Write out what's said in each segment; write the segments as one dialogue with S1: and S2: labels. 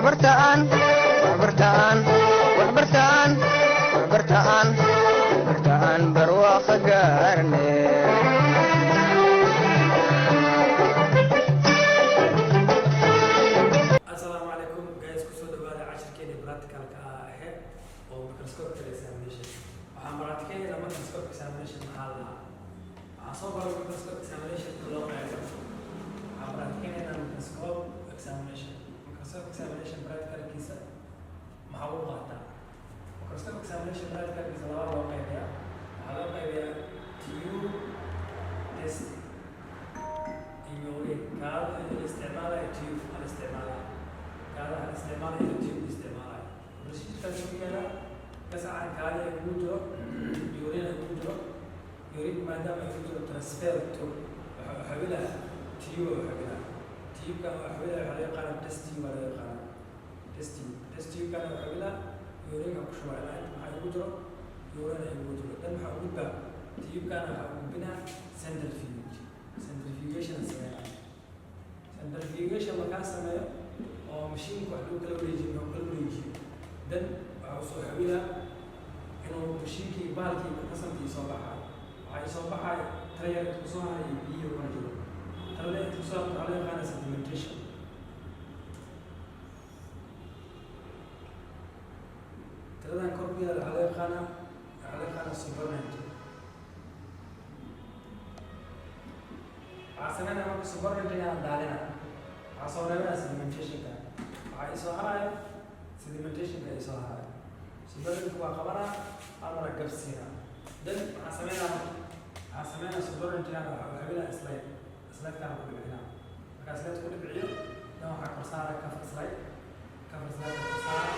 S1: Waxbartaan, waxbartaan, waxbartaan, waxbartaan, waxbartaan, barwaaqo gaarne.
S2: Asalaamu calaykum guys, kusoo dhawaada cashirkeeni practicalka ah aheyd oo microscopic examination. Waxaan practicaynayna microscope examination. Maxaa la lahaa? Waxaan soo baray microscope examination loo qaybo. Waxaan practicaynayna microscope examination. Microscope examination practicalkiisa maxaa lagu qaataa? Microscope examination practicalkiisa laba loo qaybiyaa. Waxaa loo qaybiyaa tube test iyo kaada la isticmaalayo. Tube la isticmaalaa, kaadaha la isticmaalayo, tube la isticmaalayo. Procedure-kaas ku yaala gasacan kaadi ay kugu jiro, urine ay kugu jiro. Urine maadaama ay ku jiro, transfer to waxa xawilaa tube, waxa xawilaa tube-ka, waxa xawilaa waxaa loo yaqaana test tube baa loo yaqaana. Test tube, test tube-kana waxa xawilaa urine-ka ku shubaa. Ilaa inta maxaa igu jiro? Urine ay ugu jiro. Dan maxaa ugu gudbaa? Tube-kana waxaa u gudbinaa centrifuge. Centrifugation sameynaa. Centrifugation markaa sameeyo oo mashiinka wax lagu kala wareejiyo, muxuu kala wareejiyo, dan waxaa usoo xawilaa inuu mashiinkii bahalkii qasamkii soo baxaayo. Waxaa soo baxaayo tira yar inta kusoo haray iyo biyihi kor jiro. Tirada inta kusoo harto waxaa loo yaqaana sedimentation. Tiradan kor ku yaala waxaa loo yaqaanaa supernatant. Waxaa sameynaya marka supernatant inaan daadina. Waxaa soo reebaya sedimentationka. Waxaa isoo haraayo sedimentationka, isoo haraayo supernatant waa qabanaa amara gabsiina. Then waxaa sameynaa marka, waxaa sameynaa supernatant waxaa xawilaa slide. Slide-kana ku dhibcinaa. Markaa slide ku dhibciyo, dan waxaa kor saara cover slide. Cover slide kor saara.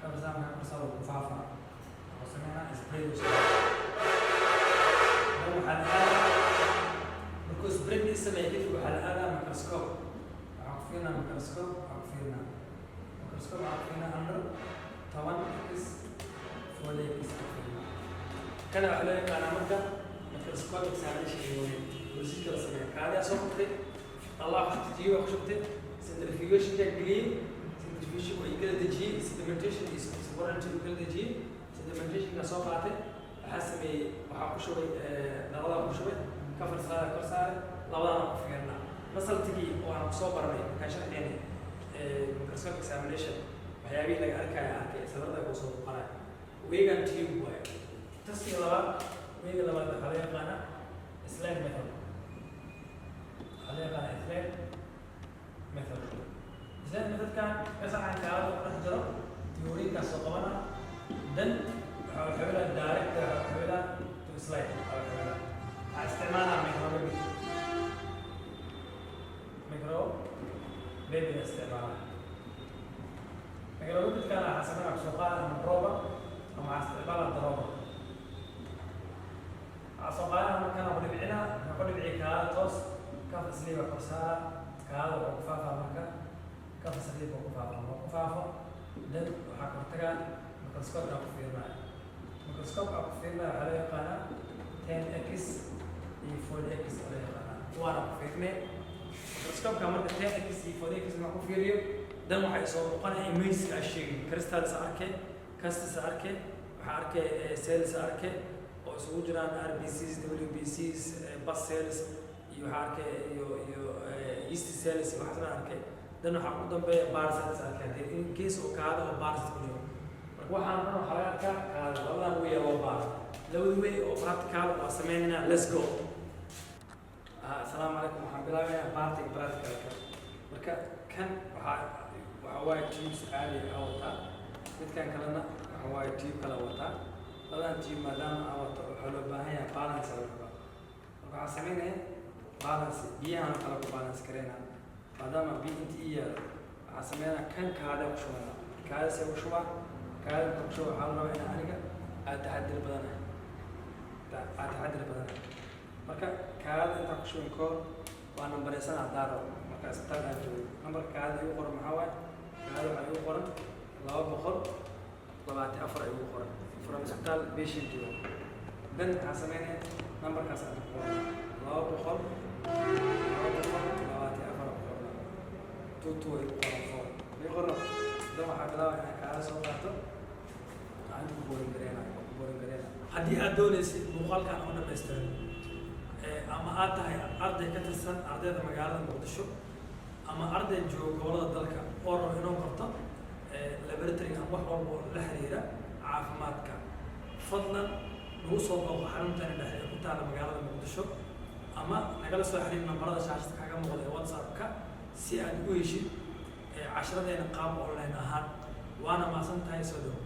S2: Cover slide markaa kor saara, ku faafaa. Wuxuu sameynaa spread u sameeyaa. Dan waxaa la aadaa, markuu spread ii sameeya kadib, waxaa la aadaa microscope. Waxaa ku fiirinaa microscope. Waxaa ku fiirinaa microscope. Waxaa ku fiirinaa under 10 x 40 x ku fiirinaa. Kana waxaa loo yaqaanaa marka microscope examination. Iyo procedure la sameeya: kaadiyaa soo qabtay, allah ku shubtay, tiyo ku shubtay, centrifugationka geliyey, centrifugation waa kala dejiyey, sedimentation iyo supernatant uu kala dejiyey. Sedimentationka soo qaatay, waxaa sameeyey, waxaa ku shubay dhaladaa ku shubay, cover slide kor saaray, labadana ku fiirna. Resultigii oo aan kusoo baranay markaan sharxeynay microscope examination, waxyaabihii laga arkaya arkay, sawirada kusoo muuqanaya. Weegan tube waaye. Taskiga labaad, weega labaad waxaa loo yaqaanaa slide method. Waxaa loo yaqaanaa slide method. Slide methodkan gasacan kaada ku dhex jiro theory-kaas soo qabana. Dan waxaa xawilaa direct, waxaa xawilaa to slide. Waxaa xawilaa, waxaa isticmaalaa microbaby. Microbaby la isticmaalaa. Microbaby-kana waxaa sameynaa kusoo qaada ama dropper ama waxaa isticmaalaa dropper. Waxaa soo qaadana markana ku dhibcinaa. Maxaa ku dhibci? Kaada toos cover slip kor saara. Kaada wuxuu ku faafaa marka cover slip ku faafaa. Markuu ku faafo, dan waxaa kortagaa microscope aa ku fiirinaya. Microscope aa ku fiirinaya waxaa loo yaqaanaa 10 x iyo 40 x oo loo yaqaanaa. Kuwaana ku fiirinay microscope-ka marka 10 x iyo 40 x marka ku fiiriyo, dan waxay soo muuqanaya imageska aa sheegay: crystals arkay, casts arkay, waxaa arkay cells arkay oo isugu jiraan RBCs, WBCs, pus cells iyo waxaa arkay iyo yeast cells iyo waxaas dhan arkay. Dan waxaa ugu dambeeya parasites arkay, hadii in case oo kaada oo parasite ku jiro. Marka waxaan dhan waxaa laga arkaa kaada. Labadan way loo baara, labada way oo practical waa sameynayna. Let's go. Asalaamu calaykum. Waxaan bilaabaynaa bartig practicalka. Marka kan waxaa waaye tubes caadi ah wataa. Midkan kalena waxa waaye tube kala wataa. Labadan tube maadaama aan wato, waxaa loo baahan yahay balance la rabaa. Marka waxaa sameynaya balance, biyahan kala ku balance gareynaa. Maadaama biyo inta ii yaalo, waxaa sameynaa kan kaada ku shubana. Kaada see ku shubaa? Kaada marka ku shuba, waxaa la rabaa in aniga aad taxadir badanahay, aad taxadir badanahay. Marka kaada intaan ku shubin kahor, waa nambareysana haddaan rabo. Marka isbitaal aan joogo, nambarka kaada igu qoran maxaa waaye? Kaada waxaa igu qoran 224 igu qoran from isbitaal patient joogo. Dan waxaa sameynaya nambarkaas aan ku qoran 224 ku qoran, 22 igu qoran, four igu qoran. Waxaa bilaaba inaan kaaga soo qaato. Aan inta ku boring gareynayo, ku boring gareynayo. Haddii aad doonaysid muuqaalkan oo dhammaystiran ama aad tahay arday ka tirsan ardayda magaalada Muqdisho ama arday jooga gobollada dalka oo rabo inuu qabto laboratory ama wax walba oo la xiriira caafimaadka, fadlan nagu soo booqo xaruntani dhexe ee ku taala magaalada Muqdisho ama nagala soo xiriir nambarada shaashada kaaga muuqda ee WhatsApp-ka si aad ugu heshid casharadeena qaab online ahaan. Waana mahadsan tahay. Soo dhow.